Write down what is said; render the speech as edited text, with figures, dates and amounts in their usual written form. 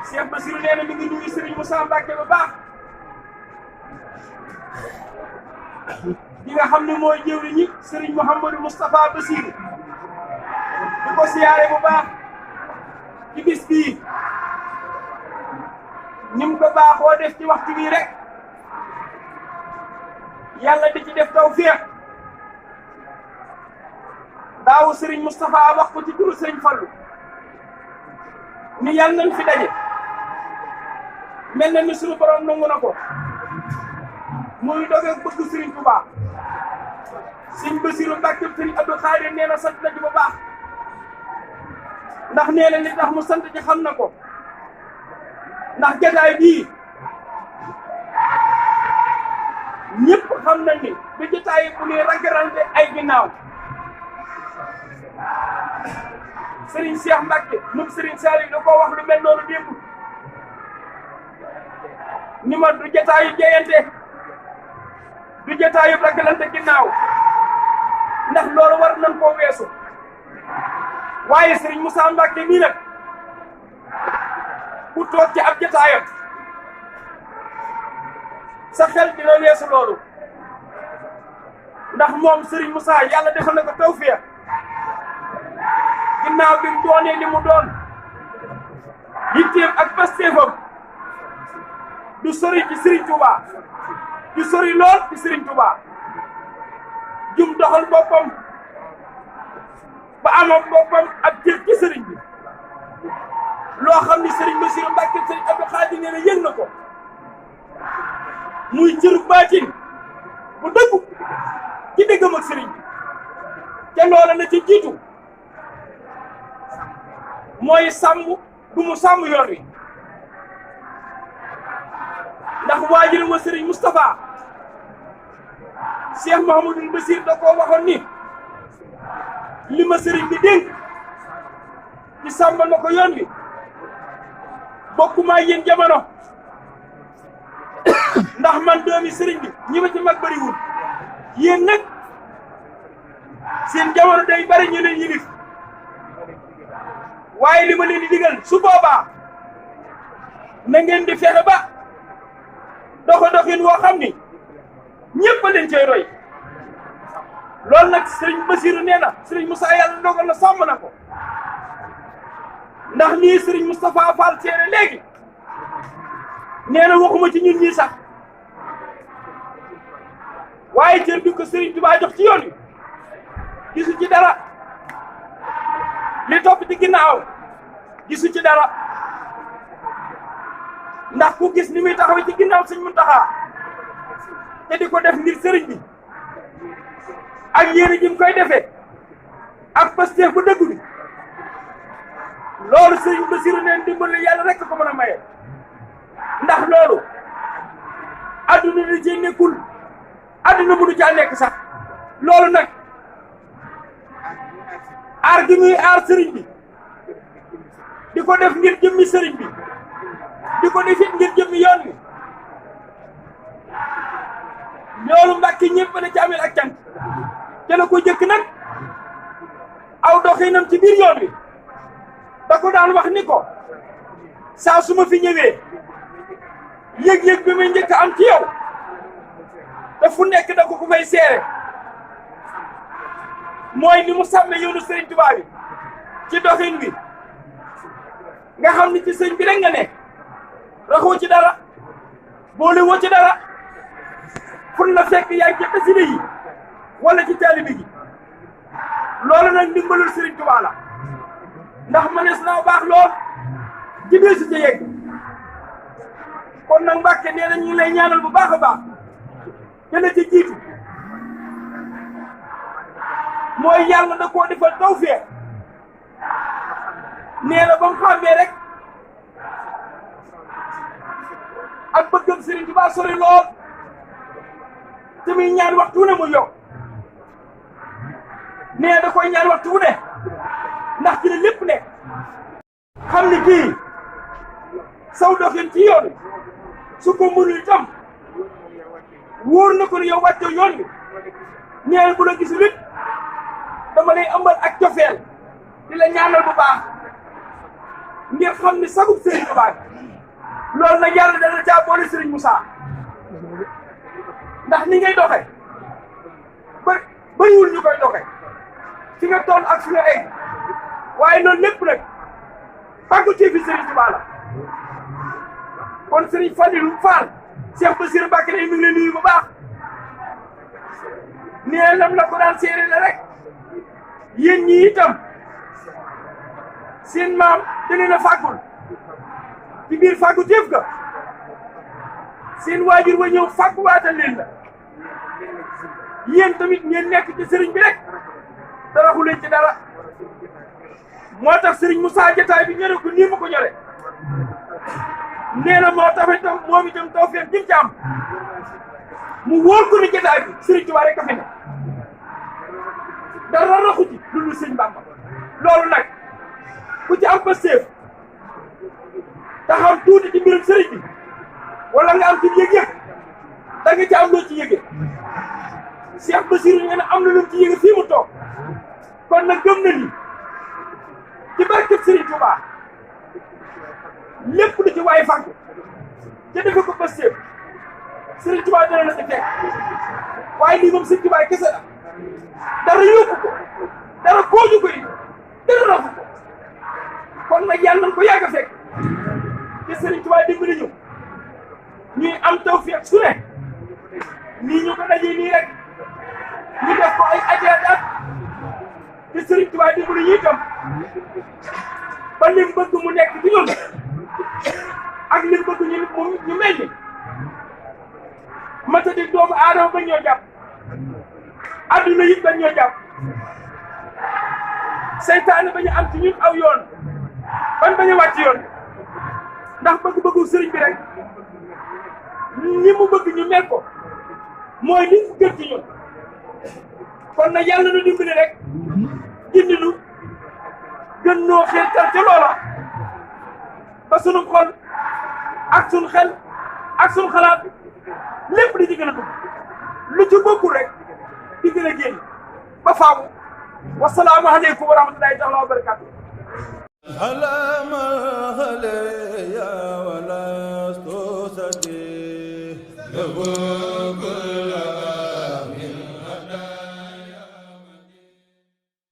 Cheikh Bassirou nee na mi ngi nuyu serigne Moussa Mbacke bu baax di nga xam ne mooy jëwriñu serigne Mouhamadou Moustapha Bassirou di ko siyaare bu baax ci bis bii ni mu ko baaxoo def ci waxtu bii rek yàlla di ci def tawfiq daaw serigne Moustapha wax ko ci turu serigne Fallou ni yàlla nañ fi daje mel na ni suñu borom nangu na ko muy doge bëgg Serigne Touba Serigne Bassirou Mbacke Serigne Abdoul khadir nee na sant na ci bu baax ndax nee na li tax mu sant ci xam na ko ndax jotaay bii ñëpp xam nañ ni bi jotaay bu ñuy ragarante ay ginnaaw Serigne Cheikh Mbacke moom Serigne Saliou da koo wax lu mel noonu démb ni ma du jotaayu jeyante du jotaayu ragalante ginnaaw ndax loolu war nañ koo weesu waaye Serigne Moussa Mbacke mii nag ku toog ci ab jotaayam sa xel dina weesu loolu ndax moom Serigne Moussa yàlla defal na ko tawfiya ginnaaw bi mu doonee li mu doon yitteem ak pastéefam du sori ci Serigne Touba du sori lool ci Serigne Touba jum doxal boppam ba amoon boppam ak jëf ci Serigne bi loo xam ni Serigne Bassirou Mbacke Serigne Abdou Khadir nee na yëg na ko muy cëru baatin bu dëggu ci diggam ak Serigne bi te loola na ci jiitu mooy sàmm du mu sàmm yoon wi ndax waajur ma Serigne Moustapha Cheikh Mouhamadou Bassir da koo waxoon ni li ma Serigne bi dénk ci sàmmal ma ko yoon wi bokkuma yéen jamono ndax man doomi Serigne bi ñi ma ci mag bëriwul yéen nag seen jamono day bari ñu leen yilif waaye li ma leen di digal su boobaa na ngeen di fexe ba doxin woo xam ni ñëpp a leen cay roy loolu nag Serigne Bassirou nee na Serigne Moussa yàlla dogal na sàmm na ko ndax nii Serigne Moustapha Fall seene léegi nee na waxuma ci ñun ñii sax waaye cër bi ko Serigne Touba jox ci yoon wi gisu ci dara li topp ci ginnaaw gisu ci dara ndax ku gis ni muy taxaw ci ginnaaw Sëñ Muntaxa te di ko def ngir sëriñ bi ak yéene ji mu koy defee ak Pastef bu dëgg bi loolu Serigne Bassirou neen dimbali yàlla rek ko mën a maye ndax loolu adduna di ci nekkul adduna mënu caa nekk sax loolu nag aar gi muy aar sëriñ bi di ko def ngir jëmmi sëriñ bi di ko defit ngir jëmmi yoon wi loolu Mbàkke ñëpp na ci amel ak cant te la ko jëkk nag aw doxinam ci biir yoon wi da ko daan wax ni ko saa su ma fi ñëwee yëg-yëg bi may njëkk am ci yow te fu nekk da ko ku fay seere mooy ni mu sàmme yoonu Serigne Touba bi ci doxin wi nga xam ni ci sëñ bi rek nga ne raxoo ci dara boole woo ci dara fun la fekk yaay ci xasida yi wala ci taalibe gi loolu nag ndimbalul Serigne Touba la ndax mënees naa baax lool ci biir si ci yegg kon nag Mbàkke nee na ñu ngi lay ñaanal bu baax a baax te la ci jiitu mooy yàlla da koo defal tawfeex nee na ba mu xàmmee rek ak bëggam Serigne Touba sori lool te muy ñaan waxtu ne mu yokk nee da koy ñaan waxtu ne ndax ci la lépp nekk xam ni kii saw doxin ci yoon su ko mënul itam wóor na ko ne yow wàccoo yoon bi ñeel bu la gisul it dama lay ëmbal ak cofeel di la ñaanal bu baax ngir xam ni sagub Serigne Touba loolu nag yàlla dana caa boole Serigne Moussa ndax ni ngay doxe bëriwul ñu koy doxe fi nga toll ak fi nga egg waaye loolu lépp nag fàggu ci fi Serigne Touba la kon Serigne Fallilou Fall Cheikh Bassirou Mbacke mi ngi lay nuyu bu baax nee nam la ko daan séeré la rek yéen ñi itam seen maam dana na fàggul ci biir fàggu jëf ga seen waajur wa ñëw fàgguwaatal leen la yéen tamit ngeen nekk ci sëriñ bi rek daraxu leen ci dara moo tax Serigne Moussa jotaay bi ñore ko nii ma ko ñore nee na moo tax itam moom itam tawfeex jëm ci am mu wóor ko ni jotaay bi Serigne Touba rek a fi ne dara raxu ci lu dul Serigne Bamba loolu nag ku ci am ba séef taxaw tuuti ci mbirum Serigne bi wala nga am ci yëg-yëg da nga ci am loo ci yëge Cheikh Bassirou nee na am na lu ci yëge fii mu toog kon nag gëm na ni ci barkeb Serigne Touba lépp lu ci waaye fàggu te defe ko ba séef Serigne Touba dana la ci fekk waaye lii moom Serigne Touba kese la dara yóbbu ko dara kooju ko yi dara rafu ko kon nag yàlla nañ ko yàgg a fekk te Serigne Touba dimbali ñu ñuy am tawfeex su ne nii ñu ko dajee nii rek ñu def ko ay at te Serigne Touba dimbali ñu itam ba lim bëgg mu nekk ci ñun ak lim bëgg ñu mel ni matadi doomu aadama ba ñoo jàpp adduna yit ba ñoo jàpp seytaane ba ñu am ci ñun aw yoon ban bañ a wàcc yoon ndax bëgg-bëggu Serigne bi rek ni mu bëgg ñu mel ko mooy li mu gën ci ñun kon nag yàlla na dimbali rek gindi nu gën noo xeetal ca loola ba sunu xol ak sunu xel ak sunu xalaat lépp di ci gën a dugg lu ci bokkul rek di gën a génn ba faaw wasalaamu aleykum wa rahmatullahi taala wa barakatuh